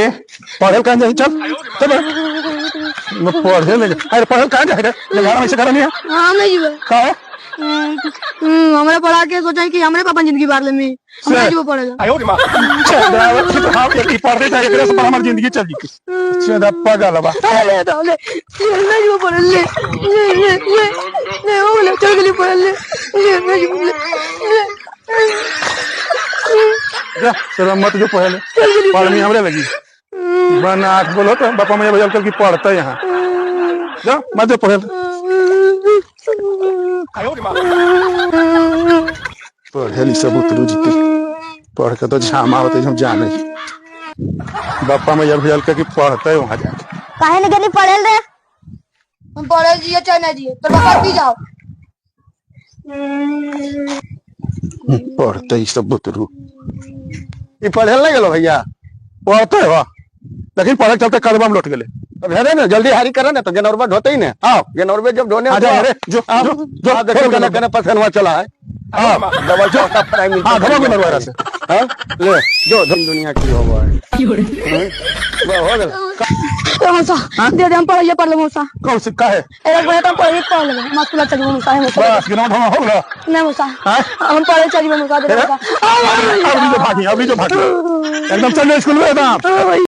अरे पढ़े कहाँ जाई? चल चल मैं पढ़े ले, अरे पढ़े कहाँ जाए रे? घर में ऐसे करनी है। हम नहीं जीवे। का है? हमरा पढ़ा के सोचा कि हमरे पापा जिंदगी बार लेमी, हम नहीं जीवे पढ़े। चल हाँ, ई पढ़ते जाए, एकरे से हमार जिंदगी चल जी। चल पागल बा। ले तो ले, नहीं जीवे पढ़े, ले ले ले ले ले, ओ ले चल गली पढ़े, ले ले, नहीं जीवे, ले ले। जा चल मत जो पढ़े ले, पढ़नी हमरे लगी बन आठ बोलो तो बापा मैया बजल की पढ़ते यहाँ। जा मत जो पढ़े ले। पढ़े ली सब उतरू जीते, पढ़ के तो झामा होते हम जाने। बापा मैया भेजल के कि पढ़ते वहां जाके। काहे न गेली पढ़े रे? हम पढ़े जिए चाहे ना जिए, तो पापा पी जाओ। पढ़ते ही सब उतरू। ई पढ़े लग गेलो भैया? पढ़ते वाह, लेकिन पढ़े चलते कदम लौट गेले। अब है ना जल्दी हारी करे ना तो गेनौरबा ढोते ही ना। आओ गेनौरबे जब ढोने आ जा अरे जो जो जो। देखो कने कने पसनवा चला है। हां डबल चौका फ्राई मिलता। हां धरो गेनौरबा से। हां ले जो धन दुनिया की होवा है। वाह हो गेल। ए मौसा दे दे, हम पढ़े पढ़ ले मौसा। कौन से का है? एक बार तो पढ़े पढ़ ले, हम स्कूल चल मौसा है मौसा। बस गेनौर ढोना हो गेल। नहीं मौसा, हां हम पढ़े चल मौसा, दे मौसा। अभी जो भागी, अभी जो भागी एकदम चल स्कूल में एकदम।